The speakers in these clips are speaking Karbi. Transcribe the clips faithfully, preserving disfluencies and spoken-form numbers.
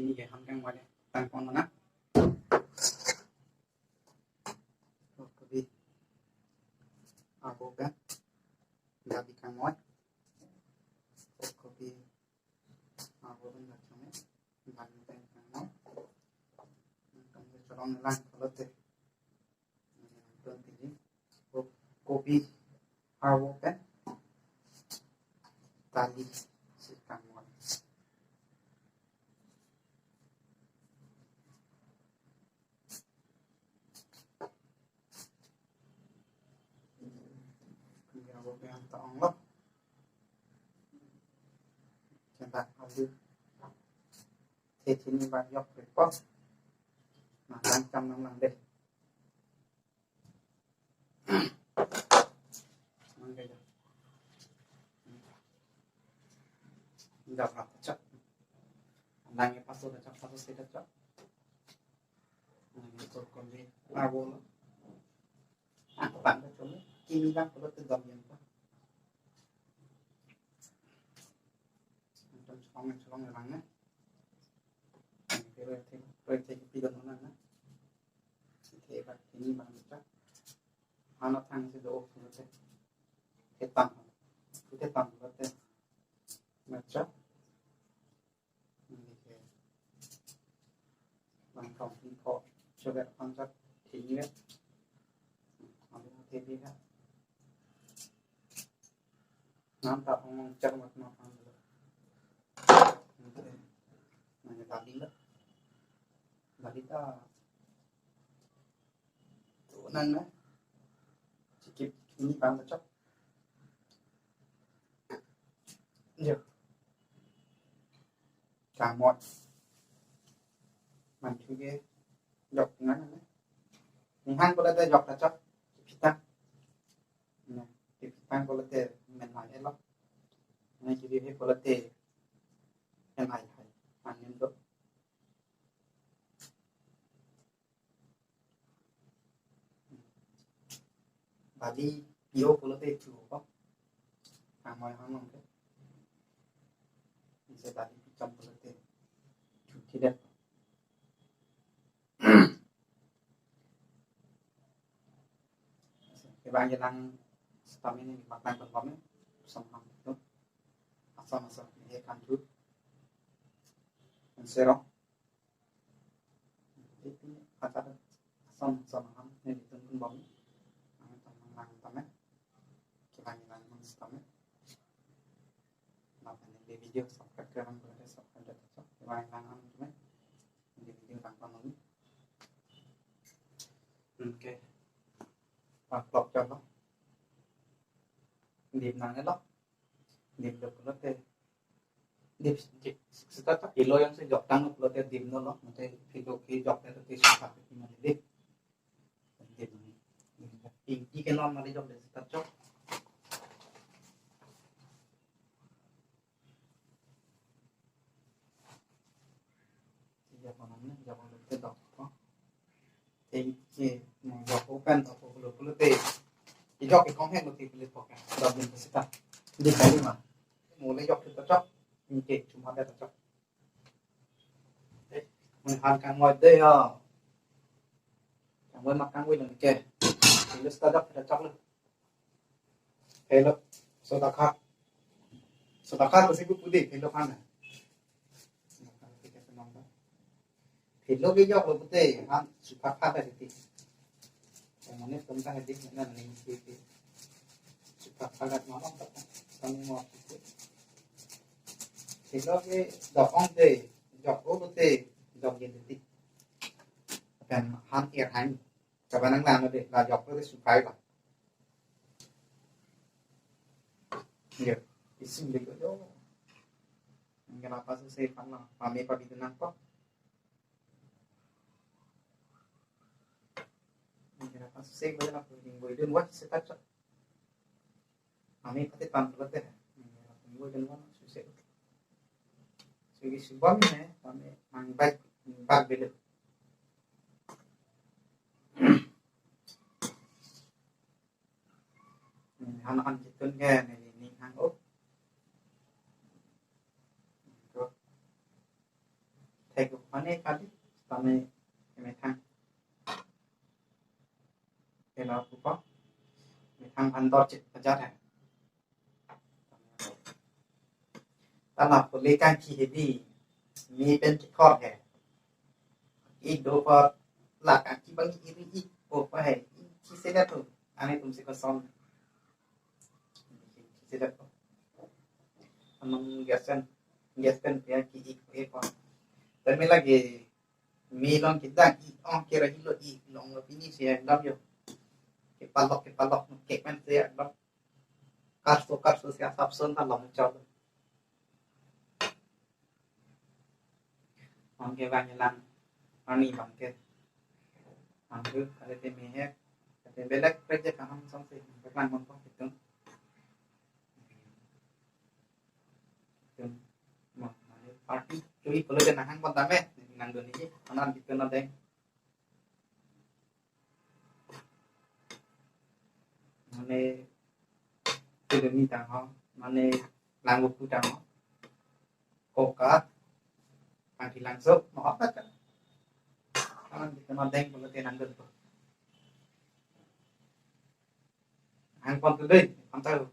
Oke, han kangvai tangpon na. Kopi arvo pen dali kangvai. Kopi arvo pen dali kangvai. Dali pen kangvai. Kangvai cholong lang pulote. Kopi arvo pen dali si kangvai. Kopi arvo pen ta onglo. Kita alu. Te chini bang yok report. Nah, langcham nang lang deh. Mangga ya. Enggak apa cak. Nangnya pasu dah cak, pasu sih dah cak. Nangnya turkon di arvo lo. Ah, pan dah cuma. Kimi bang kalau tegam yang apa. Macam cholong, cholong yang mana. Pero itu, pero itu pidon mana na. Sithe bak chini bang cak. Anak thang si do pulote. Ketang. Ketang pulote. Macam. Ini ke. Bang kong tingko. Coba panjat. Chini ya. Ambil T V kan. Nanta ong ong cer mat mat ang dulu. Nanya tadi lah. Tadi ta tuh nang na. Sikip ini bang kecok. Yo. Kamot. Mantu ke. Yok nang na. Nihan ko lada yok kecok. Kita. Nah, di petang pulote men mai elo. Nah, jadi he pulote men mai hai. Angin do. Bali pio pulote chu ko. Ang mai hang nong ke. Bisa bali picham pulote chu tidak. Kevang kelang sitame neli maklangpon bom, Assam ham itu. Assam, Assam, ini kan tu. Sero. Ajar Assam, Assam ham neli tun pun bom. Ang tang lang tame. Kevang kelang sitame. Lapen neli video subscribe ke bang, subscribe dah cocok. Kevang kelang ham tame. Neli video tangpon neli. Oke. Pak klok coba. Dim nang elo. Dim do pulote. Dim, dim. Seta ta pilo yang sejok tang pulote dim do lo. Mate pilo kejok te te suka te mana dim. Dim. Dim. Dim ke non mali jok de seta cok. Iya, mana ni? Iya, mana ni? Dok, oh. Thank you. Nah, dok open, dok open, open, open. Ijok ikong hek mati pilih poka. Dok din pesita. Di kali mah. Mulai jok kita cok. Oke, cuma ada cok. Eh, menghan kangvai deh ya. Kangvai mak kangvai dong ke. Pilih seta jok kita cok lo. Hello, soda kha. Soda kha ko siku pudi, hello khana. Hello ke jok lo pute, han suka kha ka diti. Yang mana pun kha diti, mana ning diti. Suka kha ka mana tak, kami mau diti. Hello ke jok ong de, jok lo pute, jok yen diti. Kan han ir han. Kabanang lang de, la jok lo de sukai ba. Iya, isim de ko yo. Kenapa sih saya pernah kami pagi tenang kok? Kenapa sih saya banyak minggu itu wah setak cok. Kami pati pan pulote. Minggu itu wah suse. Sugi subang ne, kami mangbak, mangbak belu. Hana an jitun ke neli ning hang up. Tuh. Tek mane kali, tame methang. Kela kupa, methang andor chet pajar hai. Tana pule kangki hedi, me pen kithor hai. Ik do par la kangki bang iri ik o pa hai. Ki sila tu, ane tum si koson. Ki sila tu. Anong gas pen, gas pen pia ki ik e pa. Tame lagi me long kedang ik ong kera hilo ik long lo pini si ekdam yo. Kepalok, kepalok, kek pen si ekdam. Karso, karso si asap son ta long chot. Ong ke bang lang, ani bang ke. Angke, kali te mehek, kali te belek project kaham song si, beklang bang kong kitung. Kitung. Mo, mane party, chui kalau dia nahang pon tame, nang doni ji, mana kitung na deng. Mane, kitung ni tang ho, mane, lang buku tang ho. Koka, angki langso, mo apa kan? Kalang kitung na deng, kalau te nang doni. Hang pon tu dei, pon tahu.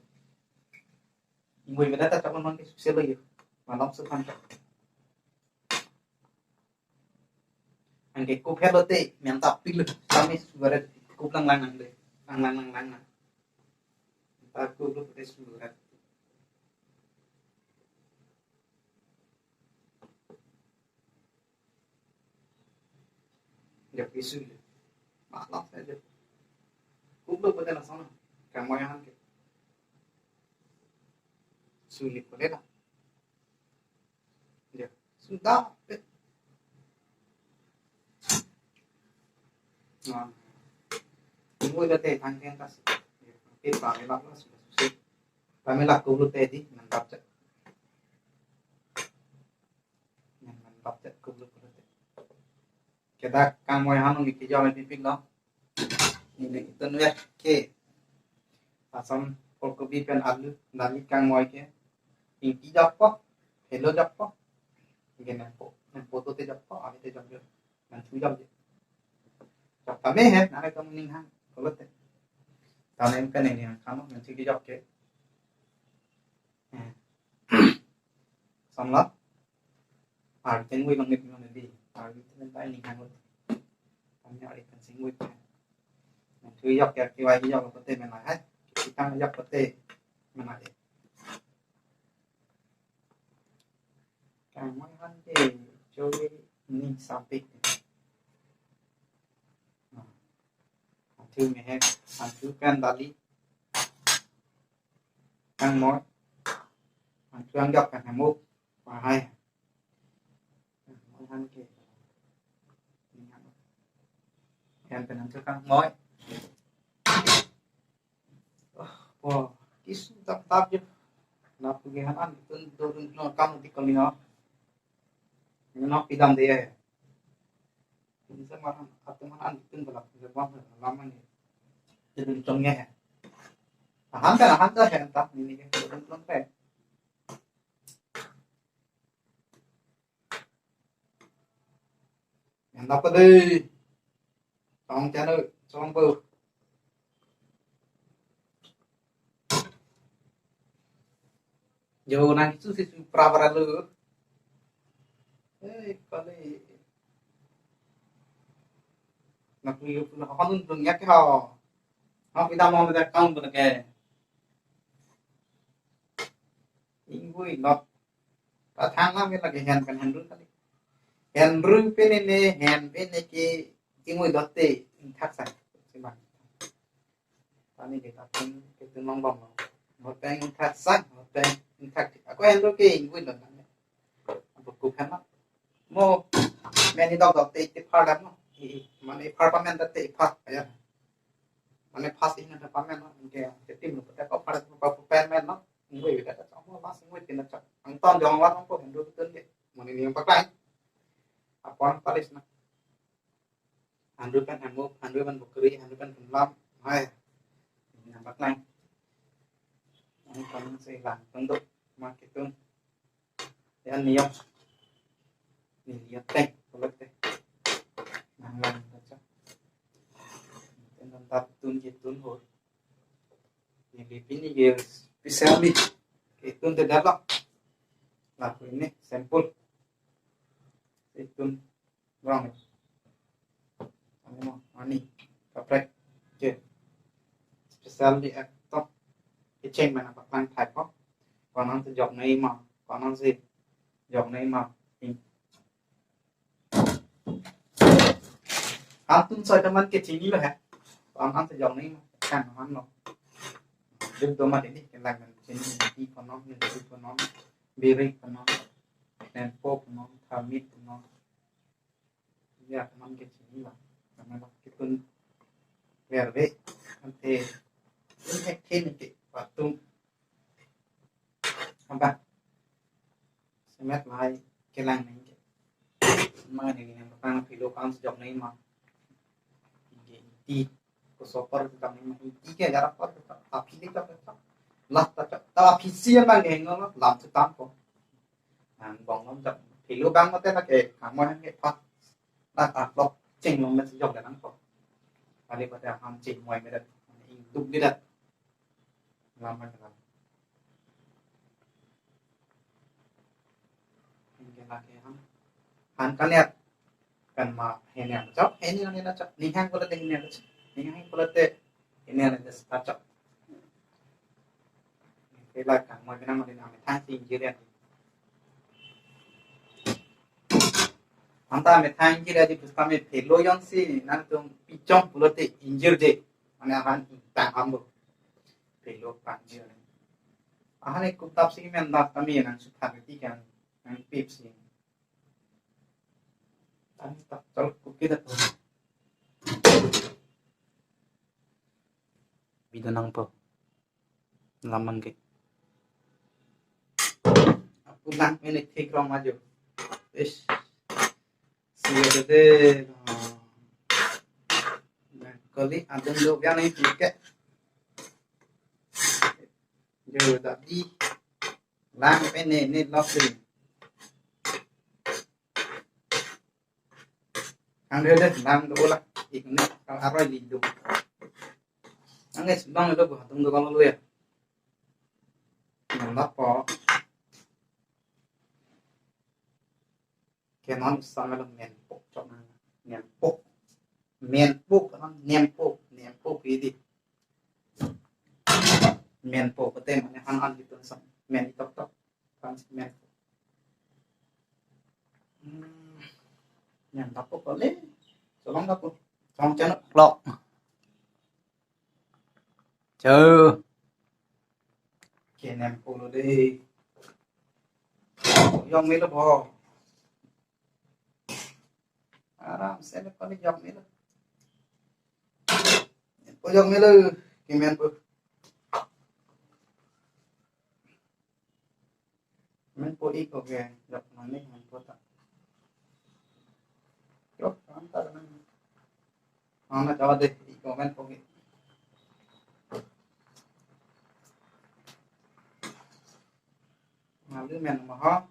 Ingwe beda ta chakon man ke selo yo. Malam sepan ta. Angke kup helo te, men ta pil. Kami suara kup lang lang nang dei. Lang lang lang lang nang. Ta kup lo te suara. Jok isu le. Malam saja. Kup lo bote na sana. Kamu yang ke. Sulit boleh lah. Ya, sudah. Nah. Tunggu dah teh tangkeng tas. Ya, oke, pakai lah, sudah susah. Kami laku dulu teh di, mantap cek. Mantap cek, kup lo kup lo teh. Kita kang moi hanung iki jam pipik lo. Ini itu nuya ke. Asam, pulkobi pen alu, dali kang moi ke. Ingki jokpo, helo jokpo. Ingke nempo, nempo to te jokpo, ami te jok jok. Nang thu jok je. Jok tame he, nang kamu ning hang, kulo te. Tame pen ning hang kamu, nang thu jok ke. Eh. Samla. Ar ken wui long nip long di. Ar ken tai ning hang lo. Kami ar ken sing wui. Thu yok ya kiwai yok lo te menai hai. Kitang yok lo te menai. Kang moi han ke choi ni sampik. Nah. Thu mehek, thu pen dali. Kang moi. Thu anggap kan hemuk. Wahai. Moi han ke. Yan pen thu kang moi. Oh, kisu tap tap je. Na pu ke han an tun do dun no kam ti kali no. No pidam de ya. Ini sama han atau mana an tun bala bala lama ni. Jadi congnya ya. Ahan kan ahan dah ya entah ini ke dun dun pe. Yang dapat deh. Tong channel, tong bu. Jo nang su si su pra pra lu. Eh, kali. Nak liu pun hon pun yak ha. Hon kita mau ada account pun ke. Ingui not. Pathang na me lagi hen kan hen ru kali. Hen ru pene ne, hen pene ke ingui lote ingthak sang. Siman. Tani kita pun kita nong bom. Hotel ingthak sang, hotel ingthak. Aku hen ru ke ingui lot. Aku kup hen na. Mo, meni dok dok te ipar dam no. I, i, mane ipar pamen te ipar ya. Mane pas ini ada pamen no. Ke, ke tim lo, kita kok pada pamen no. Ngui kita tak sama mas ngui kita cak. Angton jong wan ko hendu betul ke. Mane ni yang pakai. Apa palis na. Handu pen hemuk, handu pen bukri, handu pen pemlam. Hai. Ini nampak lain. Ini kan sehilang bentuk mak itu. Ya niok. Neli ateng pulote nanglang ta chok. Pen non ta tun ke tun ho. Neli pini ke specially ke tun te dalok. Lapu ini sampel. Itun rong. Ano, ani kaprek ke. Specially ekdom kecheng mana paklang thai ko. Konon si jok nai ma, konon si jok nai ma. Hatun soi teman ke chini lo he. Konon si jok nai ma. Kan man lo. Jok do ma dini kelang kan chini di konon ni di konon. Biri konon. Nempo konon, thamit konon. Ya, teman ke chini lo. Karena lo kitun verve ante ini ek kini ke patum. Apa? Semet lai kelang nai ke. Mane ini yang pertama pilo kan sejak nai ma. Ini iti ko super sejak nai ma. Iti ke jarak per tapi di tak tak. Lah tak tak. Tapi siang lagi ngolo lam setam ko. Nang bong nom jak pilo bang mate lake kamu yang ke pat. Lah tak lok ceng long met sejak dan ko. Kali pada ham ceng muai medat. Induk medat. Lama ke lama. Ini lagi ham. Han kaliat. Kan ma hene ang chok, hene ang hene chok, ninghang pulote hene ang chok, ninghang pulote hene ang chok. Kela kang mo binang mo dinang methang si injiri ati. Anta methang injiri ati puspa me phelo yon si nangtum pichong pulote injir je. Mane ahan tang ambo. Phelo panjir. Ahan ek kutap si men dak kami nang suthan ti kan nang pip si. Tang tak col kuki dak. Bida nangpo. Lamang ke. Apu lang ini thik rong maju. Ish. Siya de. Kali adun do biang ini ke. Jo dadi. Lang pene ne lok si. Ang dia deh, lang do lah. Ik ne kal aroi lidu. Ang es bang do bu hatung do kalau lu ya. Nang po. Kenon sama lo menpo chok nang. Menpo. Menpo kan nempo, nempo pidi. Menpo kete mane han han gitu sam. Men itok tok. Kan si menpo. Hmm. Yang tapo kole. Tolong tapo. Tolong channel vlog. Cho. Kenem pulo deh. Yong melo bo. Aram se le kali yong melo. Yong melo. Kemen po. Menpo ik oke, jok nangni menpo ta. Jok, antar nang. Mana jawa deh, ik menpo ik. Ngali men maha.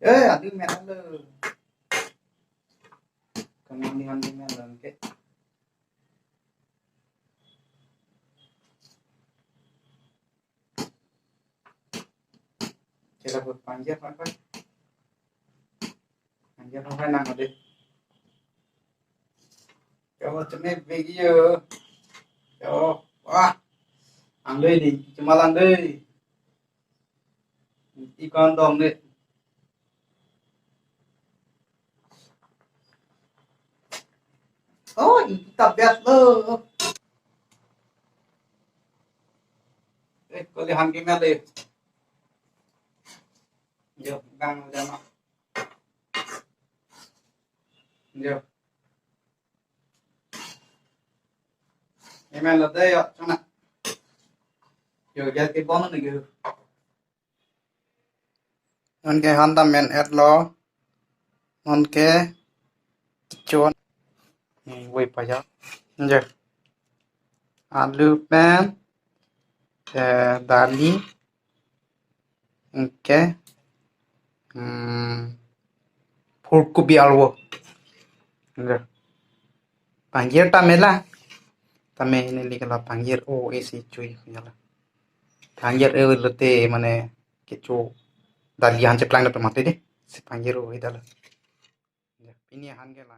Eh, adi men lo. Kemang di andi men lo ke. Kita buat panjang apa? Panjang apa nang ade? Kamu cemil video. Yo, wah. Ang dei ni, cuma lang dei. Ikon dong dei. Oh, ini kita biar lo. Eh, kau lihat gimana deh? Yo, bang udah mak. Yo. Amen lo dei yo, chona. Yo, ya ke bon ni yo. Non ke handa men et lo. Non ke chon. Ni wei pa ya. Yo. Alu pen. Eh, dali. Okay. Hmm. Phulkobi alwo. Enggak. Pangjir tame la. Tame neli ke la pangjir o isi chui ya la. Pangjir o lote mane kecho dalian cheplang na pemate de. Si pangjir o ida la. Ya, pini han ke la.